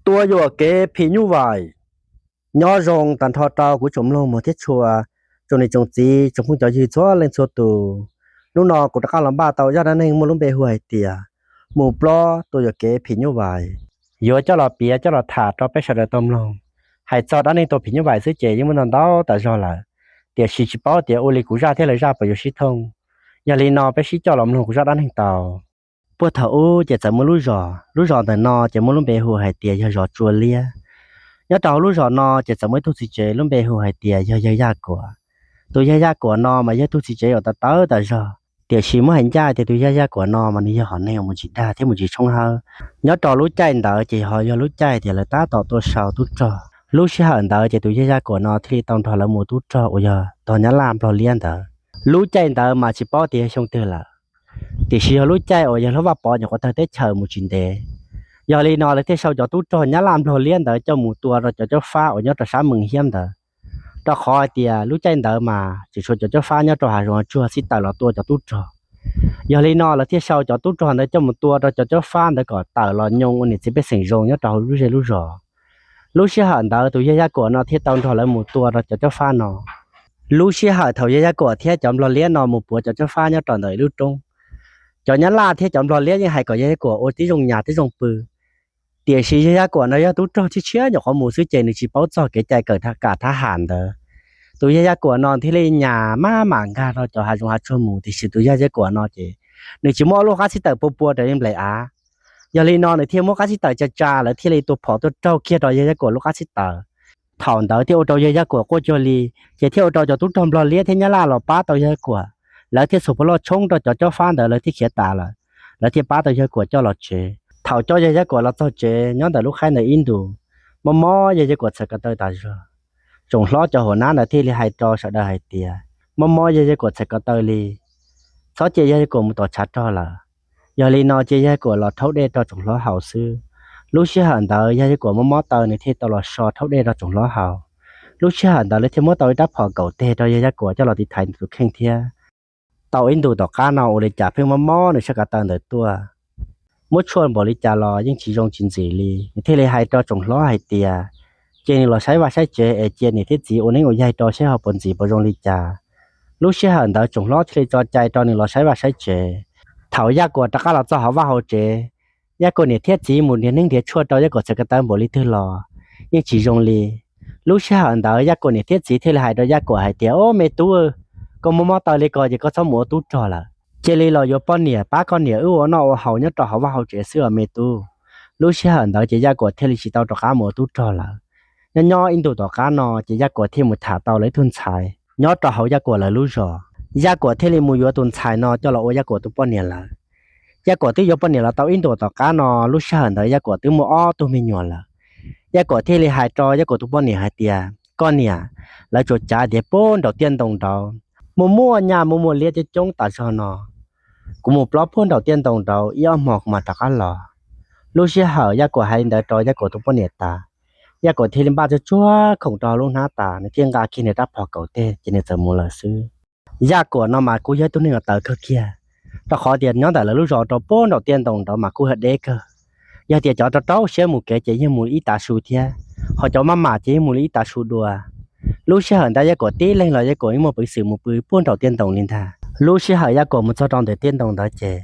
Tua yuam kev phim nyuj vais. Nyob zoo tag nrho rau kuv tsoom mloog muag thiab tshua, tsoom niam tsoom txiv, tsoom phooj cov ywg txhua leej txhua tus. Hnub no kuv rov qab los npaj tau zaj dab neeg muaj lub npe hu hais tias mus plob tua yuam kev phim nyuj vais, yuav coj los piav coj los tham rau peb sawv daws tau mloog. Hais txog dab neeg tua phim nyuj vais xwb ces yeej muaj ntau ntau tas zog lawm, tiam sis tsis paub tias ua li kuv zaj thiab lawv zaj puas yuav sib thooj. Yog li no peb sib coj los mloog kuv zaj dab neeg tau. Puag thaum ub ces txawm muaj lub zos, lub zos ntawm no ces muaj lub npe hu hais tias yog zos Tsua Liab. Nyob rau hauv lub zos no ces txawm muaj ib tug txiv tsev lub npe hu hais tias yog yawg Yaj Kuam. Tus yawg Yaj Kuam no mas yog tug txiv tsev uas tawv tawv tas zog, tiam sis muab hais ncaj tias tus yawg Yaj Kuam no mas nws yog hom neeg uas mus tsis dag thiab mus tsis tshoob hawb. Nyob rau lub caij ntawd ces ho yog lub caij tias lawv tab tom tuaj sau tub rog. Lub sij hawm ntawd ces tus yawg Yaj Kuam no thiaj li tau nrog lawv mus ua tub rog uas yog tog Nyab Laj Nplog Liab ntawd. Lub caij ntawd mas tsis paub tias yog xyoo twg lawm, tiam sis yog lub caij uas yawg Hlob Vaj Pov nyuam qhuav tawg teb chaws mus tsis ntev. Yog li no lawv thiaj sau cov tub rog Nyab Laj Nplog Liab ntawd coj mus tua rau cov cob fab uas nyob rau sab Mees Hiab ntawd, rau qhov hais tias lub caij ntawd mas tseem tshuav cov cob fab nyob rau hav zoov hav tsuag txhij tawm los tua cov tub rog. Yog li no lawv thiaj sau cov tub rog ntawd coj mus tua rau cov cob fab ntawd kom tawm los nyoo ua niam txiv pej xeem zoo nyob rau hauv lub zej lub zos. Lub sij hawm ntawd tus yawg Yaj Kuam no thiaj tau nrog lawv mus tua rau cov cob fab no. Lub sij hawm thaum yawg Yaj Kuam thiab cov Nplog Liab no mus puav cov cob fab nyob rau ntawm ib lub roob, cov Nyab Laj thiab cov Nplog Liab yeej hais kom yawg Yaj Kuam ua tib zoo nyas tib zoo pw. Tiam sis yawg Yaj Kuam no yog tub rog tshiab tshiab nyuam qhuav mus xwb ces nws tsis paub txog kev cai kawm kam thab ham ntawd. Tus yawg Yaj Kuam no thiaj li nyas maj mam nkag rau cov hav zoov hav tsuag mus, tiam sis tus yawg Yaj Kuam no ces nws tsis muaj ob lub qab txhij tawm pua pua raws li nplaim av. Yog li no nws thiaj muab qab txhij tawm tsa tsa, lawv thiaj li tua phom tuaj raug kiag rau yawg Yaj Kuam lub qab txhij tawm. Thaum ntawd thiaj ua rau yawg Yaj Kuam quaj cuag li, ces thiaj ua rau cov tub rog Nplog Liab thiab Nyab Laj los pab tau yawg Yaj Kuam. Lawv thiaj xuas pov loj tshoob rau cov cob fab ntawd, lawv thiaj khiav tas lawm. Lawv thiaj pab tau yawg Yaj Kuam coj los tsev. Thaum coj yawg Yaj Kuam los txog tsev, nyob ntawm lub khaib ntawd ib ntus, mob mob yawg Yaj Kuam txhais ko taw tas zog. Tsoom hlob cov hauv nab ntawd thiaj li hais rau sawv daws hais tias, mob mob yawg Yaj Kuam txhais ko taw li, txhob cia yawg Yaj Kuam mus tom tshav rog lawm. Yog li no cia yawg Yaj Kuam los rhaub dej rau tsoom hlob haus xwb. Lub sij hawm ntawd yawg Yaj Kuam mob mob taw, nws thiaj tau los so rhaub dej rau tsoom hlob haus. Lub sij hawm ntawd lawv thiaj muab tau ib rab phom kaum teg rau yawg Yaj Kuam coj los tiv thaiv nws tus kheej thiab. Tau ib ntus tom qab no ua li cas pheej mob mob nws sab ko taw ntawd tuaj, muab tshuaj npaum li cas los yeej tsis zoo tsis ntxim li. Nws thiaj li hais rau tsoom hlob hais tias, cia nws los saib vaj saib tsev es cia niam thiab txiv ua neeb ua yaig rau saib ho puas ntxim puas zoo li cas. Lub sij hawm ntawd tsoom hlob thiaj li tso cai rau nws los saib vaj saib tsev. Thaum Yaj Kuam rov qab los txog hauv vaj hauv tsev, Yaj Kuam niam thiab txiv mus nrhiav neeb nrhiav tshuaj rau Yaj Kuam txhais ko taw npaum li twg los yeej tsis zoo li. Lub sij hawm ntawd Yaj Kuam niam thiab txiv thiaj li hais rau Yaj Kuam hais tias, o me tub, koj mob mob taw li ko ces koj txhob mus ua tub rog lawm. Cia li los yuav poj niam pab koj niam wb ua noj ua haus nyob rau hauv vaj hauv tsev xwb os me tub. Lub sij hawm ntawd ces Yaj Kuam thiaj li tsis tau rov qab mus ua tub rog lawm. Nyob nyob ib ntus tom qab no ces Yaj Kuam thiaj mus tham tau lawv ib tug ntxhais nyob rau hauv Yaj Kuam lawv lub zos. Yaj Kuam thiaj li mus yuav tus ntxhais no coj los ua Yaj Kuam tus poj niam lawm. Yaj Kuam twb yuav poj niam los tau ib ntus tom qab no, lub sij hawm ntawd Yaj Kuam twb muaj ob tug me nyuam lawm. Yaj Kuam thiaj li hais rau Yaj Kuam tus poj niam hais tias, koj niam, lawv tsuas cav tias puag nraum tiaj ntoo nraud muaj muaj nyaj muaj muaj liab coob coob tas zog no, kuv mus plob puag nraum tiaj ntoo nraud ib ob hmos kuv mam rov qab los. Lub sij hawm Yaj Kuam hais li ntawd rau Yaj Kuam tus poj niam tas, Yaj Kuam thiaj li npaj tsuag tsuag khoom rau hauv lub hnab tas, nws thiaj nqa kiag nws rab phom kaum teg ces nws txawm mus lawm xwb. Yaj Kuam no mas kuj yog ib tug neeg uas tawv kawg kiag, rau qhov tias nyob ntawm lawv lub zos rau puag nraum tiaj ntoo nraud mas kuj yog deb kawg. Yog tias cov rau rau siab mus kev ces yeej mus li ib tav su thiab, ho cov maj mam ces yeej mus li ib tav su dua. Lub sij hawm ntawd Yaj Kuam tib leeg los Yaj Kuam yeej muaj peev xwm mus pw puag nraum tiaj ntoo li ntag. Lub sij hawm Yaj Kuam mus txog rau ntawm tiaj ntoo ntawd ces,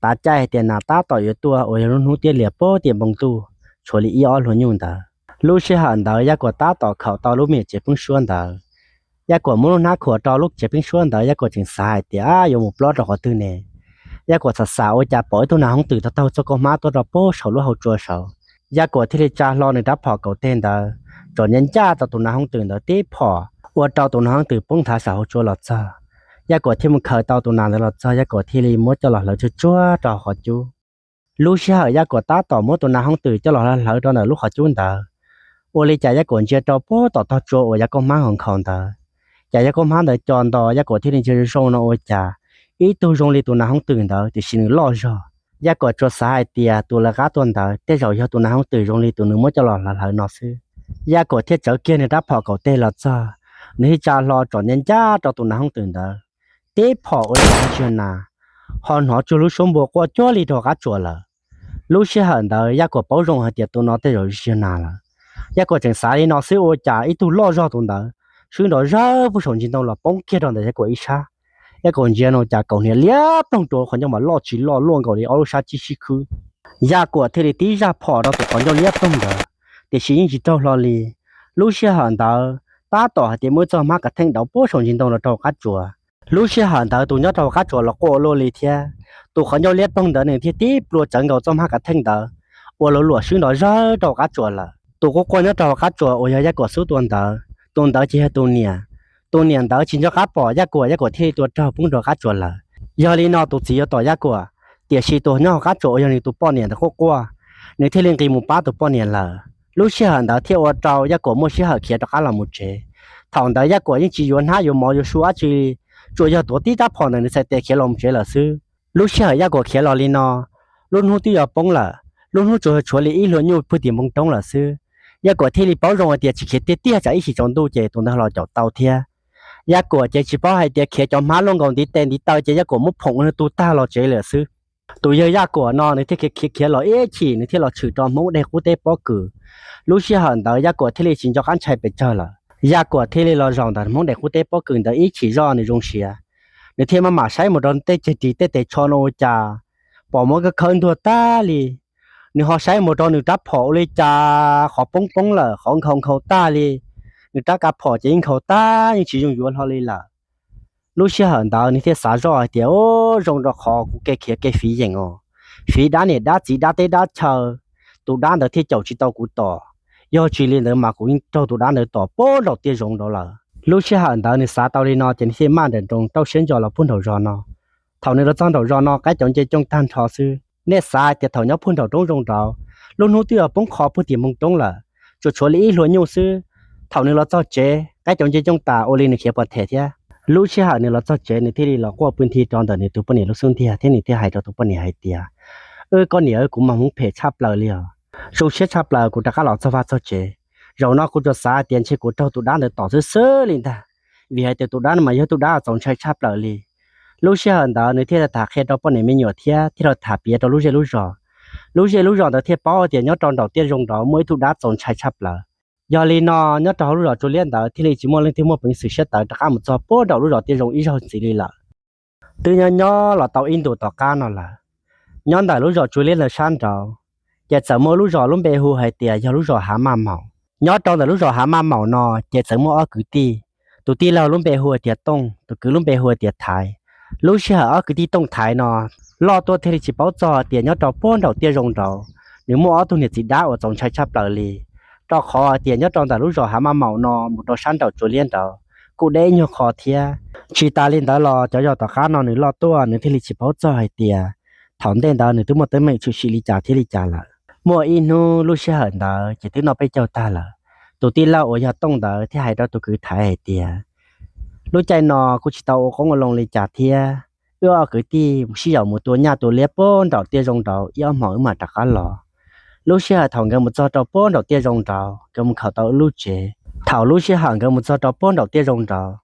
tav caij hais tias nas tab tom yuav tuaj uas yog lub hnub tiaj lias puag tiam npoo ntuj, tshuav li ib ob hluas nyuj ntawd. Lub sij hawm ntawd Yaj Kuam tab tom khaum tau lub me nyuam tsev pheeb suab ntawd. Yaj Kuam muab lub hnab khuam rau lub tsev pheeb suab ntawd, Yaj Kuam tseem xav hais tias, ab, yuav mus plob rau qhov twg ne? Yaj Kuam xav xav ua cas pom ib tug nas hoob twm taug taug txoj kauj hmab tuaj rau puag saum lub hauv tsua saud. Yaj Kuam thiaj li tsa hlo nws rab phom kaum teg ntawd, tsom ncaj ncaj rau tus nas hoob twm ntawd tib phom, ua rau tus nas hoob twm poob nthav saum hauv tsua los txog. Yaj Kuam thiaj mus khaws tau tus nas ntawd los txog, Yaj Kuam thiaj li muab coj los hlawv tsuag tsuag rau hauv qhov cub. Lub sij hawm Yaj Kuam tab tom muab tus nas hoob twm coj los hlawv hlawv rau ntawm lub qhov cub ntawd, ua li cas Yaj Kuam ntsia rau puag tom tog tsua uas yav kauj hmab nkhaus nkhaus ntawd, cas yav kauj hmab ntawd co nto, Yaj Kuam thiaj li ntsia zoo zoo no ua cas ib tug zoo li tus nas hoob twm ntawd tiam sis nws loj zog. Yaj Kuam tsuas xav hais tias tus lawv qab tuaj ntawd tej zaum yog tus nas hoob twm zoo li tus nws muab coj los hlawv hlawv no xwb. Yaj Kuam thiaj tsawv kiag nws rab phom kaum teg los txog, nws thiaj tsa hlo tsom ncaj ncaj rau tus nas hoob twm ntawd, tib phom ua li cas tsis yog nas, ho hnov tsuag lub suab npua quaj cuag li rau qab tsuas lawm. Lub sij hawm ntawd Yaj Kuam paub zoo hais tias tus no tej zaum tsis yog nas lawm. Yaj Kuam tseem xav li no xwb ua cas ib tug loj zog tus ntawd swb nrov zawg puag saum ntsis ntoo los poob kiag rau ntawm Yaj Kuam ib sab. Yaj Kuam ntsia no cas kaum hniav liab ploog rau qhov ncauj mas loj tsis loj luaj nkaus li ob lub sab cib sib khwb. Yaj Kuam thiaj li tib zaj phom rau tus qhov ncauj liab ploog ntawd, tiam sis yeej tsis raug hlo li. Lub sij hawm ntawd tab tom hais tias muaj ib txoj hmab kav theej dauv puag saum ntsis ntoo los rau qab tsuas. Lub sij hawm ntawd tus nyob rau qab tsuas los quaj ua luaj li thiab. Tus qhov ncauj liab ploog ntawd nws thiaj tib plua tsawv nkaus txoj hmab kav theej ntawd, ua luam luam swb nrov zawg rau qab tsuas lawm. Tus quaj quaj nyob rau qab tsuas uas yog Yaj Kuam xub tua ntawd, tus ntawd ces yog tus niam. Tus niam ntawd tsis nco qab pom Yaj Kuam, Yaj Kuam thiaj li tua raug poob rau qab tsuas lawm. Yog li no tus txiv yuav tom Yaj Kuam, tiam sis tus nyob hauv qab tsuas uas yog nws tus poj niam ntawd quaj quaj, nws thiaj li nqis mus pab tus poj niam lawm. Lub sij hawm ntawd thiaj ua rau Yaj Kuam muaj sij hawm khiav rov qab los mus tsev. Thaum ntawd Yaj Kuam yeej tsis yuav hnab yuav mov yuav su dab tsi, tsuas yog tuav tib rab phom ntawm nws txhais tes khiav los mus tsev lawm xwb. Lub sij hawm Yaj Kuam khiav los li no, lub hnub twb yuav poob lawm, lub hnub tsuas tshuav li ib hlua nyuj puag tim npoo roob lawm xwb. Yaj Kuam thiaj li paub zoo hais tias tsis khiav tiag tiag tsam ib chim tsaus ntuj ces tus ntawd los caum tau thiab. Yaj Kuam ces tsis paub hais tias khiav cov hmab luaj nkaus ntiv tes ntiv taw ces Yaj Kuam muab phoom ua nws tu tag los tsev lawm xwb. Tus yawg Yaj Kuam no nws thiaj khiav khiav khiav los ib chim nws thiaj los tshwm rau Hmoob dej qub teb pob kws. Lub sij hawm ntawd Yaj Kuam thiaj li tsis nco qab ntshai pes tsawg lawm. Yaj Kuam thiaj li los zaum ntawm Hmoob dej qub teb pob kws ntawd ib chim zoj nws zoo siab. Nws thiaj maj mam saib mus rau tej ceg ris tej tes tsho no ua cas pom muaj khawb ntuag tag li. Nws ho saib mus rau nws rab phom ua li cas qhov poob poob lawm, qhov nkhaus nkhaus tag li. Nws rab kav phom ces yeej nkhaus tag yeej tsis zoo yuav hlo li lawm. Lub sij hawm ntawd nws thiaj xav zoj hais tias, o, zoo rau qhov kuv kev khiav kev fiv yeem os, fiv dab niam dab txiv dab teb dab chaw, tus dab ntawd thiaj caum tsis tau kuv tom. Yog tsis li ntawd mas kuv yeej raug tus dab ntawd tom puag nraum tiaj zoov nraud lawm. Lub sij hawm ntawd nws xav tau li no ces nws thiaj maj nrawm nroos rau siab ntso los puag nraum zos no. Thaum nws los txog nraum zos no qaib cov nce cooj tag nrho xwb. Nej xav hais tias thaum nyob puag nraum roob zoo nraud, lub hnub twb yuav poob qho puag tim npoo roob lawm, tsuas tshuav li ib hlua nyuj xwb. Thaum nws los txog tsev qaib cov nce cooj tas ua li nws khiav pov them thiab. Lub sij hawm nws los txog tsev nws thiaj li los quaj pw nthi rau ntawm nws tus poj niam lub xub ntiag thiab nws thiaj hais rau tus poj niam hais tias, wb, koj niam, kuv mas hmoov phem tshaj plaws li os. Zoo siab tshaj plaws kuv rov qab los txog vaj txog tsev. Zaum no kuv tsuas xav hais tias ntshe kuv raug tus dab ntawd tom xwb xwb li ntag, vim hais tias tus dab no mas yog tus dab txaus ntshai tshaj plaws li. Lub sij hawm ntawd nws thiaj li tham qhia rau poj niam me nyuam thiab thiaj li tham piav rau lub zej lub zos. Lub zej lub zos ntawd thiaj paub tias nyob rau nraum tiaj zoo nraud muaj ib tug dab txaus ntshai tshaj plaws. Yog li no nyob rau hauv lub zos Tsua Liab ntawd thiaj li tsis muaj leej twg muaj peev xwm siab tawv rov qab mus txog puag nraum lub zos tiaj zoo ib zaug ntxiv li lawm. Twb nyob nyob los tau ib ntus tom qab no lawm, nyob ntawm lub zos Tsua Liab ntawd sab nraud, ces txawm muaj lub zos lub npe hu hais tias yog lub zos Hav Maj Maum. Nyob rau ntawm lub zos Hav Maj Maum no ces txawm muaj ob kwv tij, tus tij laug lub npe hu hais tias Tooj, tus kwv lub npe hu hais tias Thaiv. Lub sij hawm ob kwv tij Tooj Thaiv no loj tuaj thiaj li tsis paub txog tias nyob rau puag nraum tiaj zoo nraud nws muaj ob tug niam txiv dab uas txaus ntshai tshaj plaws li, rau qhov hais tias nyob rau ntawm lub zos Hav Maj Maum no mus rau sab nraum Tsua Liab nraud kuj deb ib nyuag qho thiab. Tsis tas li ntawd los cov zos tom qab no nws loj tuaj nws thiaj li tsis paub txog hais tias thaum ntej ntawd nws twb muaj teeb meem tshwm sim li cas thiab li cas lawm. Muaj ib hnub lub sij hawm ntawd ces twb noj peb caug tag lawm, tus tij laug uas yog Tooj ntawd thiaj hais rau tus kwv Thaiv hais tias, lub caij no kuj tsis tau ua qoob ua loo li cas thiab, wb ob kwv tij sib yaum mus tua nyaj tua liab puag nraum tiaj zoo nraud ib ob hmos wb mam rov qab los. Lub sij hawm thaum nkawd mus txog rau puag nraum tiaj zoo nraud nkawd mus khaws tau ib lub tsev. Thaum lub sij hawm nkawd mus txog rau puag nraum tiaj zoo nraud,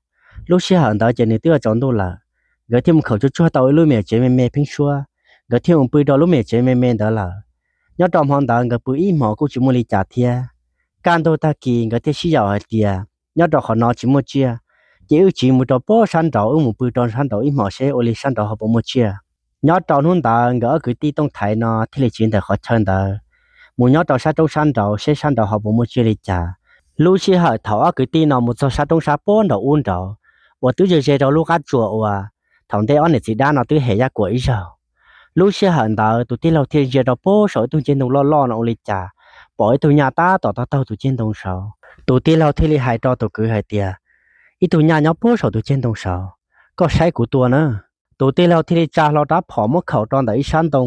lub sij hawm ntawd ces nws twb yuav tsaus ntuj lawm, nkawd thiaj mus khaws tsuag tsuag tau ib lub me tsev me me pheeb suab, nkawd thiaj mus pw rau lub me tsev me me ntawd lawm. Nyob rau hmo ntawd nkawd pw ib hmos kuj tsis muaj li cas thiab. Kaj ntug tag kis nkawd thiaj sib yaum hais tias, nyob rau qhov no tsis muaj tsiaj, ces wb tsiv mus rau puag sab nraud, wb mus pw rau sab nraud ib hmos seb ua li sab nraud ho puas muaj tsiaj. Nyob rau hnub ntawd nkawd ob kwv tij Tooj Thaiv no thiaj li tsiv ntawm qhov chaw ntawd mus nyob rau sab roob sab nraud seb sab nraud ho puas muaj tsiaj li cas. Lub sij hawm thaum ob kwv tij no mus txog sab roob sab puag nraum ub nraud uas twb ze ze rau lub qab tsuas uas thaum ntej ob niam txiv dab no twb hem Yaj Kuam ib zaug, lub sij hawm ntawd tus tij laug thiaj ntsia rau puag saum ib tug ceg ntoo loj loj no ua li cas pom ib tug nyaj tab tom taug taug tus ceg ntoo saud. Tus tij laug thiaj li hais rau tus kwv hais tias, ib tug nyaj nyob puag saum tus ceg ntoo saud, koj saib kuv tua na. Tus tij laug thiaj li tsa hlo rab phom muab khaum rau ntawm ib sab ntoo,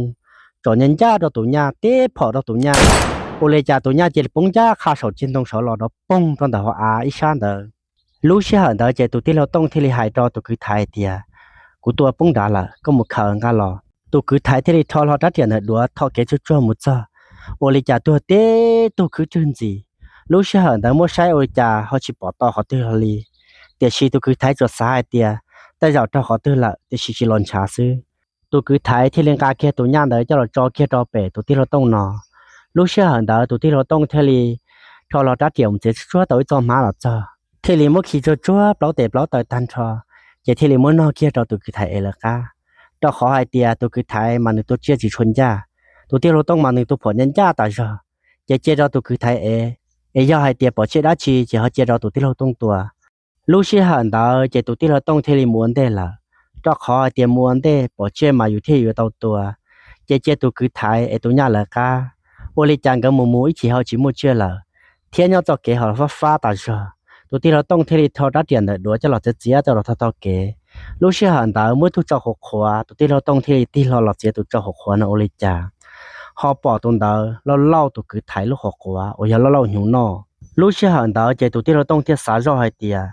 tsom ncaj ncaj rau tus nyaj, tib phom rau tus nyaj, ua li cas tus nyaj cia li poob ncaj qha saum ceg ntoo saud los rov poog rau ntawm hauv av ib sab ntawd. Lub sij hawm ntawd ces tus tij laug Tooj thiaj li hais rau tus kwv Thaiv hais tias, kuv tua poob nrad lawm, koj mus khaws nqa los. Tus kwv Thaiv thiaj li rho hlo rab riam ntawm duav thom kev tsuag tsuag mus txog, ua li cas tuag tib tug khwb tswg ntxis. Lub sij hawm ntawd muab saib ua li cas ho tsis pom tau qhov twg hlo li, tiam sis tus kwv Thaiv tsuas xav hais tias tej zaum raug qhov twg lawm tiam sis tsis los ntshav xwb. Tus kwv Thaiv thiaj li nqa kiag tus nyaj ntawd coj los tso kiag rau pem tus tij laug Tooj no. Lub sij hawm ntawd tus tij laug Tooj thiaj li rho los rab riam mus txiav tsuag tsuag tau ib txoj hmab los txog, thiaj li muab khi tsuag tsuag plaub tes plaub taw tag nrho, ces thiaj li muab nog kiag rau tus kwv Thaiv ev lawv qab. Rau qhov hais tias tus kwv Thaiv mas nws tus tsiaj tsis tshua ncaj, tus tij laug Tooj mas nws tus phuam ncaj ncaj tas zog, ces cia rau tus kwv Thaiv ev, es yog hais tias pom tsiaj dab tsi ces ho cia rau tus tij laug Tooj tua. Lub sij hawm ntawd ces tus tij laug Tooj thiaj li mus ua ntej lawm, rau qhov hais tias mus ua ntej pom tsiaj mas yus thiaj yuav tau tua, ces cia tus kwv Thaiv ev tus nyaj lawv qab. Ua li cas nkawd mus mus ib chim ho tsis muaj tsiaj lawm, thiab nyob txoj kev ho fab fab tas zog. Tus tij laug Tooj thiaj li rho rab riam ntawm duav coj los txiav txiav coj los tau tau kev. Lub sij hawm ntawd muaj ib tug tsau qhuav qhuav, tus tij laug Tooj thiaj li tig hlo los txiav tus tsau qhuav qhuav no ua li cas ho pom tus ntawd lauj lauj tus kwv Thaiv lub qhuav qhuav uas yog lauj lauj hnyuv noj. Lub sij hawm ntawd ces tus tij laug Tooj thiaj xav zoj hais tias,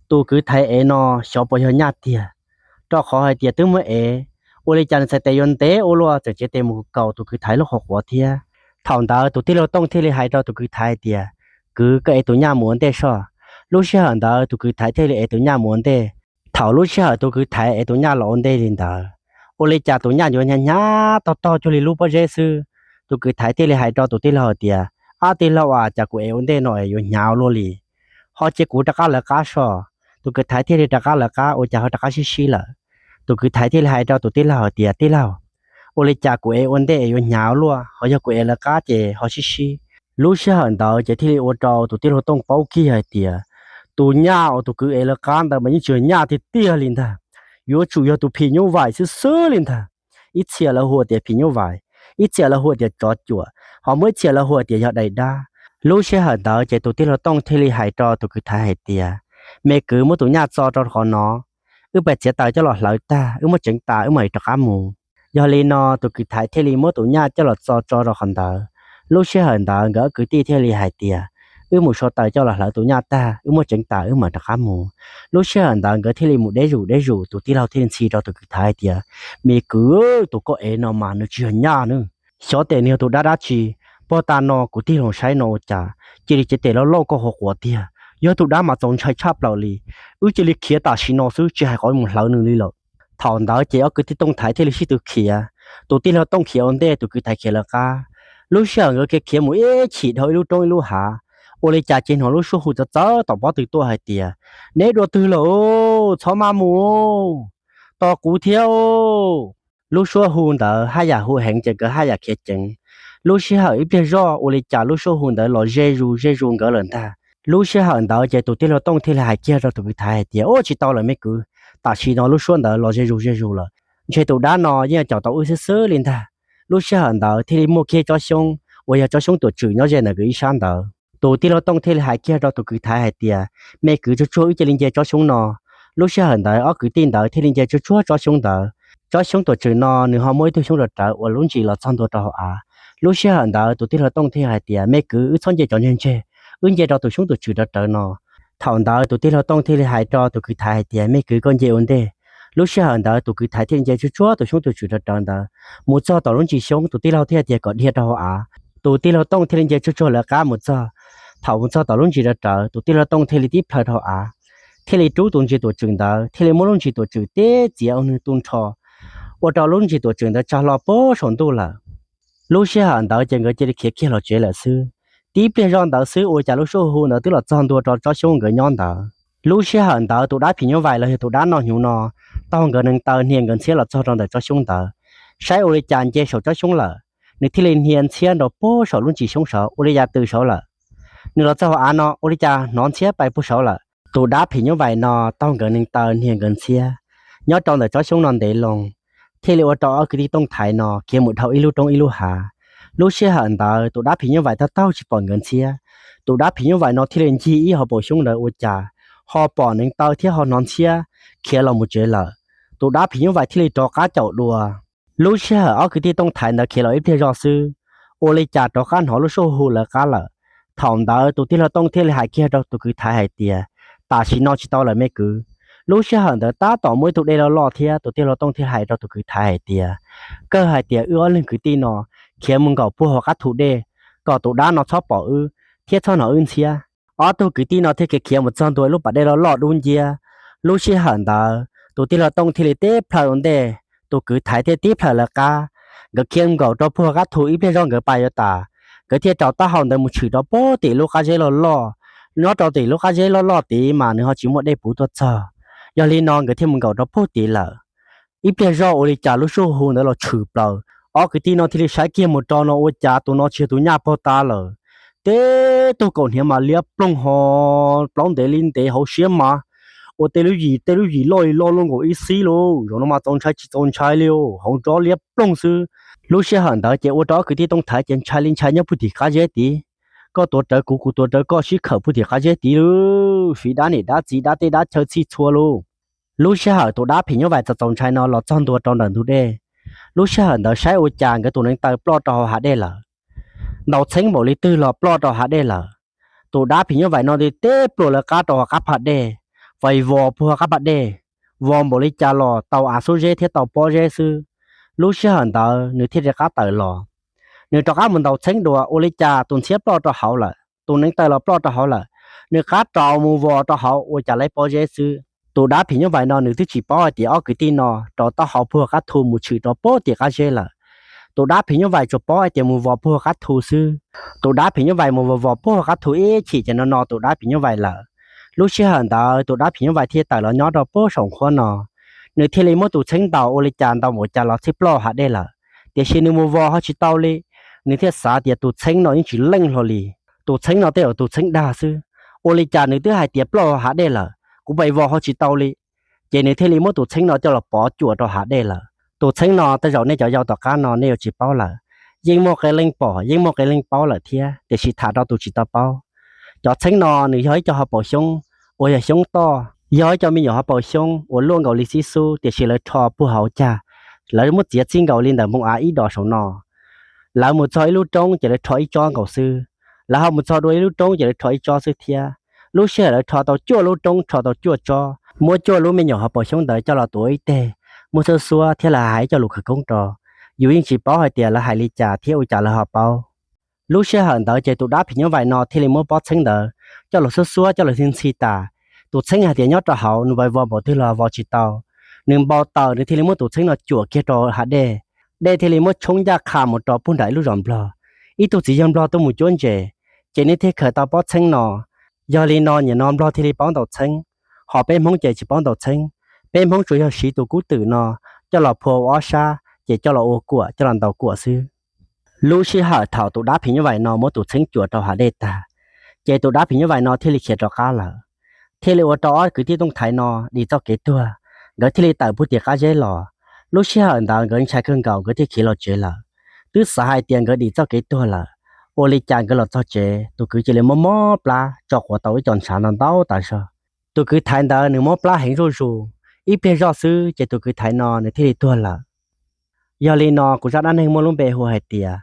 tus kwv Thaiv ev no xyov puas yog nyaj tiag, rau qhov hais tias twb muab ev, ua li cas nws txhais tes yuav ntev ua luaj tseem txiav tes mus kaus tus kwv Thaiv lub qhuav qhuav thiab. Thaum ntawd tus tij laug Tooj thiaj li hais rau tus kwv Thaiv hais tias, kwv, koj ev tus nyaj mus ua ntej soj. Lub sij hawm ntawd tus kwv Thaiv thiaj li ev tus nyaj mus ua ntej. Thaum lub sij hawm tus kwv Thaiv ev tus nyaj los ua ntej li ntawd, ua li cas tus nyaj yuav hnyav hnyav tog tog cuag li lub pob zeb xwb. Tus kwv Thaiv thiaj li hais rau tus tij laug hais tias, ab tij laug as, cas kuv ev ua ntej no es yuav hnyav ua luaj li, ho cia kuv rov qab lawv qab soj. Tus kwv Thaiv thiaj li rov qab lawv qab, ua cas ho rov qab sib sib lawm. Tus kwv Thaiv thiaj li hais rau tus tij laug hais tias, tij laug, ua li cas kuv ev ua ntej es yuav hnyav ua luaj, ho yog kuv ev lawv qab ces ho sib sib. Lub sij hawm ntawd ces thiaj li ua rau tus tij laug Tooj paub kiag hais tias, tus nyaj uas tus kwv ev lawv qab ntawd mas yeej tsis yog nyaj tiag tiag li ntag, yuav tsum yog tus phim nyuj vais xwb xwb li ntag. Ib txhia lawv hu tias phim nyuj vais, ib txhia lawv hu tias tsov cuam, ho muaj ib txhia lawv hu tias yog dais dab. Lub sij hawm ntawd ces tus tij laug Tooj thiaj li hais rau tus kwv Thaiv hais tias, me kwv, muab tus nyaj txo rau qhov no, wb pais txiav taws coj los hlawv tag wb muab tseev tas wb mam li rov qab mus. Yog li no tus kwv Thaiv thiaj li muab tus nyaj coj los txo tso rau qhov ntawd. Lub sij hawm ntawd nkawd ob kwv tij thiaj li hais tias, wb mus sau taws coj los hlawv tus nyaj tag wb muab tseev tas wb mam rov qab mus. Lub sij hawm ntawd nkawd thiaj li mus deb zus deb zus, tus tij laug thiaj li ntxhi rau tus kwv Thaiv hais tias, me kwv, tus koj ev no mas nws tsis yog nyaj na, xyov tes nws yog tus dab dab tsi. Pog tas no kuv tig los saib no ua cas cia li txiav tes lauj lauj koj qhuav qhuav tiag, yog tus dab mas txaus ntshai tshaj plaws li. Wb cia li khiav tam sim no xwb tsis hais qhov mus hlawv nws li lawm. Thaum ntawd ces ob kwv tij Tooj Thaiv thiaj li sib tw khiav, tus tij laug Tooj khiav ua ntej, tus kwv Thaiv khiav lawv qab. Lub sij hawm nkawd khiav khiav mus ib chim dhau ib lub roob ib lub hav, ua li cas ces hnov lub suab hu txawv txawv tom pob tw tuaj hais tias, neb dua twg lawm, txhob maj mus, tos kuv thiab. Lub suab hu ntawd haj yam hu heev ces nkawd haj yam khiav ceev. Lub sij hawm ib pliag zoj ua li cas lub suab hu ntawd los ze zus ze zus nkawd lawm ntag. Lub sij hawm ntawd ces tus tij laug Tooj thiaj li hais kiag rau tus kwv Thaiv hais tias, ua tsis tau lawm me kwv, tam sim no lub suab ntawd los ze zus ze zus lawm, ntshe tus dab no yeej caum tau wb xwb xwb li ntag. Lub sij hawm ntawd thiaj li muaj kiag tsob xyoob uas yog tsob xyoob tuam tswm nyob ze ntawm nkawd ib sab ntawd. Tus tij laug Tooj thiaj li hais kiag rau tus kwv Thaiv hais tias, me kwv, tsuag tsuag wb cia li nce tsob xyoob no. Lub sij hawm ntawd ob kwv tij ntawd thiaj li nce tsuag tsuag tsob xyoob ntawd. Tsob xyoob tuam tswm no nws ho muaj ib tug xyoob rov rawv uas lub ntsis los txog ntua rau hauv av. Lub sij hawm ntawd tus tij laug Tooj thiaj hais tias, me kwv, wb txhob nce cov ntseg ntseg, wb nce rau tus xyoob tuam tswm rov rawv no. Thaum ntawd tus tij laug Tooj thiaj li hais rau tus kwv Thaiv hais tias, me kwv, koj nce ua ntej. Lub sij hawm ntawd tus kwv Thaiv thiaj li nce tsuag tsuag tus xyoob tuam tswm rov rawv ntawd, mus txog tom lub ntsis xyoob, tus tij laug thiaj tias kom dhia rau hauv av. Tus tij laug Tooj thiaj li nce tsuag tsuag lawv qab mus txog. Thaum mus txog tom lub ntsis rov rawv, tus tij laug Tooj thiaj li tib plhaw rau hauv av, thiaj li rub tus ntsis tuam tswm ntawd, thiaj li muab lub ntsis tuam tswm tib txiav ua nws tu nrho, ua rau lub ntsis tuam tswm ntawd tsa hlo puag saum ntuj lawm. Lub sij hawm ntawd ces nkawd cia li khiav kiag los tsev lawm xwb. Tib pliag zoj ntawd xwb ua cas lub suab hu ntawd twb los txog ntua rau tsob xyoob nkawd nyob ntawd. Lub sij hawm ntawd tus dab phim nyuj vais los yog tus dab noj hnyuv no taug nkawd neev taw hnia nkawd ntxhiab los txog rau ntawm tsob xyoob ntawd, saib ua li cas nce saum tsob xyoob lawm, nws thiaj li hnia ntxhiab nrau puag saum lub ntsis xyoob saud, ua li cas tws saud lawm. Nws los txog hauv av no ua li cas hnov ntxhiab pais puag saud lawm. Tus dab phim nyuj vais no taug nkawd neev taw hnia nkawd ntxhiab nyob rau ntawm tsob xyoob no ntev loo, thiaj li ua rau ob kwv tij Tooj Thaiv no khiav mus dhau ib lub roob ib lub hav. Lub sij hawm ntawd tus dab phim nyuj vais taug taug tsis pom nkawd ntxhiab. Tus dab phim nyuj vais no thiaj li ncig ib hauv paus xyoob ntawd ua cas ho pom neev taw thiab ho hnov ntxhiab khiav los mus tsev lawm. Tus dab phim nyuj vais thiaj li rov qab caum dua. Lub sij hawm ob kwv tij Tooj Thaiv ntawd khiav los ib pliag zoj xwb, ua li cas rov qab hnov lub suab hu lawv qab lawm. Thaum ntawd tus tij laug Tooj thiaj li hais kiag rau tus kwv Thaiv hais tias, tam sim no tsis tau lawm me kwv. Lub sij hawm ntawd tab tom muaj ib tug dej loj loj thiab, tus tij laug Tooj thiaj hais rau tus kwv Thaiv hais tias, kawg hais tias wb ob leeg kwv tij no khiav mus nkaum puag hauv qab thu dej, kom tus dab no txhob pom wb thiab txhob hnov wb ntxhiab. Ob tug kwv tij no thiaj khiav khiav mus txog ntua ib lub pas dej loj loj dub nciab. Lub sij hawm ntawd tus tij laug Tooj thiaj li tib plhaw ua ntej, Tus kwv thaiv thiaj tib plhaws lawv qab, nkawd khiav nkaum rau puag qab thu ib pliag zoj nkawd pais yuav tas, nkawd thiaj rau taub hau ntawd mus tshwm rau puag tim lub qab zeb loj loj. Nyob rau tim lub qab zeb loj loj tid mas nws ho tsis muaj dej puv tuaj txog. Yog li no nkawd thiaj mus nkaum rau puag tid lawm. Ib pliag zoj ua li cas lub suab hu ntawd los tshwm plaws, ob kwv tij no thiaj li saib kiag mus rau no ua cas tus no tsis yog tus nyaj pog tas lawm. Teb tug kaum hniav mas liab ploog ho plaub ntev li ntev hauv siab mas ua tej lub yim tej lub yim loj li loj luaj nkaus ib xib lauj. Zaum no mas txaus ntshai tsis txaus ntshai li, hauv nrob liab ploog xwb. Lub sij hawm ntawd ces ua rau ob kwv tij tooj thaiv ces ntshai li ntshai nyob puag tim qab zeb tid. Koj tuav rawv kuv, kuv tuav rawv koj sib khawm puag tim qab zeb tid lauj, fiv dab niam dab txiv dab teb dab chaw txhij txhua lauj. Lub sij hawm tus dab phim nyuj vais txaus txaus ntshai no los txog ntua rau ntawm ntug dej, lub sij hawm ntawd saib ua cas nkawd tus neev taw ploj rau hauv hav dej lawm. Ntaus txheeb npaum li twg los ploj rau hav dej lawm. Tus dab phim nyuj vais no tib teb pluas lawv qab rau hauv qab phaj dej, vais vos puag qab phaj dej, vos npaum li cas los tau av xub zeb thiab tau pob zeb xwb. Lub sij hawm ntawd nws thiaj li rov qab tawm los. Nws rov qab mus ntaus txheeb dua ua li cas tus ntxhiab ploj rau hauv lawm, tus neev taw los ploj rau hauv lawm. Nws rov qab rau mus vos rau hauv ua cas lawv pob zeb xwb. Tus dab phim nyuj vais no nws twb tsis paub hais tias ob kwv tij no rau taub hau puag qab thu mus tshwm rau puag tim qab zeb lawm. Tus dab phim nyuj vais tsuas paub hais tias mus vos puag qab thu xwb. Tus dab phim nyuj vais mus vos vos puag qab thu ib chim ces no no tus dab phim nyuj vais lawm. Lub sij hawm ntawd tus dab phim nyuj vais thiaj tawm los nyob rau puag saum nqhuab no. Nws thiaj li muab tus txheeb ntaus ua li cas ntaus npaum cas los txhij ploj hav dej lawm. Tiam sis nws mus vos ho tsis tau li. Nws thiaj xav tias tus txheeb no yeej tsis leej hlo li, tus txheeb no tej zaum tus txheeb dag xwb. Ua li cas nws twb hais tias ploj hav dej lawm, kuv pais vos ho tsis tau li. Ces nws thiaj li muab tus txheeb no coj los pov cuam rau hav dej lawm. Tus txheeb no tej zaum nej cov yau tom qab no nej yuav tsis paub lawm. Yeej muaj qee leej pom yeej muaj qee leej paub lawm thiab, tiam sis tham rau tus tsis tau paub. Cov txheeb no nws yog ib co hauv paus xyoob uas yog xyoob toj, yog ib co me nyuam hauv paus xyoob uas luaj nkaus li xib xub tiam sis lawv rho puag hauv cag. Lawv muab txiav txij nkaus li ntawm npoo av ib dos saum no. Lawv mus txog ib lub roob ces lawv rho ib tsob nkaus xwb. Lawv ho mus txog dua ib lub roob ces lawv rho ib tsob xwb thiab. Lub sij hawm lawv rho tau cuaj lub roob rho tau cuaj tsob, muab cuaj lub me nyuam hauv paus xyoob ntawd coj los tuav ib teg, muab xuab xuab thiab lawv hais ib co lus khawv koob rau. Yus yeej tsis paub hais tias lawv hais li cas thiab ua cas lawv ho paub. Lub sij hawm ntawd ces tus dab phim nyuj vais no thiaj li muab pob txheeb ntawd coj los xuab xuab coj los ntxhi ntxhi tas. Tus txheeb hais tias nyob rau hauv nws vais vos npaum twg los vos tsis tau. Nws npau taws nws thiaj li muab tus txheeb no cuam kiag rau hav dej. Dej thiaj li muab tshoob ncaj qha mus rau puag nram ib lub zos nplog. Ib tug txiv yawg nplog tuaj mus cuab ntses, ces nws thiaj khaws tau pob txheeb no. Yog li no nim no nplog thiaj li paub ntaus txheeb, ho peb hmoob ces tsis paub ntaus txheeb. Peb hmoob tsuas yog siv tus kub twm no coj los phua ua ob sab ces coj los ua kuam coj los ntaus kuam xwb. Lub sij hawm thaum tus dab phim nyuj vais no muab tus txheeb cuam rau hav dej tag, ces tus dab phim nyuj vais no thiaj li khiav rov qab lawm. Thiaj li ua rau ob kwv tij tooj thaiv no dim txoj kev tuag, nkawd thiaj li tawm puag tim qab zeb los. Lub sij hawm ntawd nkawd ntshai kawg nkaus nkawd thiaj khiav los tsev lawm. Twb xav hais tias nkawd dim txoj kev tuag lawm, ua li cas nkawd los txog tsev tus kwv cia li mob mob plab tso quav tau ib co ntshav no ntau tas zog. Tus kwv thaiv ntawd nws mob plab heev zuj zus, ib pliag zoj xwb ces tus kwv thaiv no nws thiaj li tuag lawm. Yog li no kuv zaj dab neeg muaj lub npe hu hais tias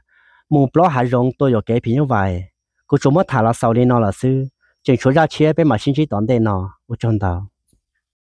mus plob hav zoov tua yuam kev phim nyuj vais. Kuv tsuas muab tham los xaus li no lawm xwb, tseem tshuav zaj tshiab peb mam sib ntsib tom ntej no. Ua tsaug ntau.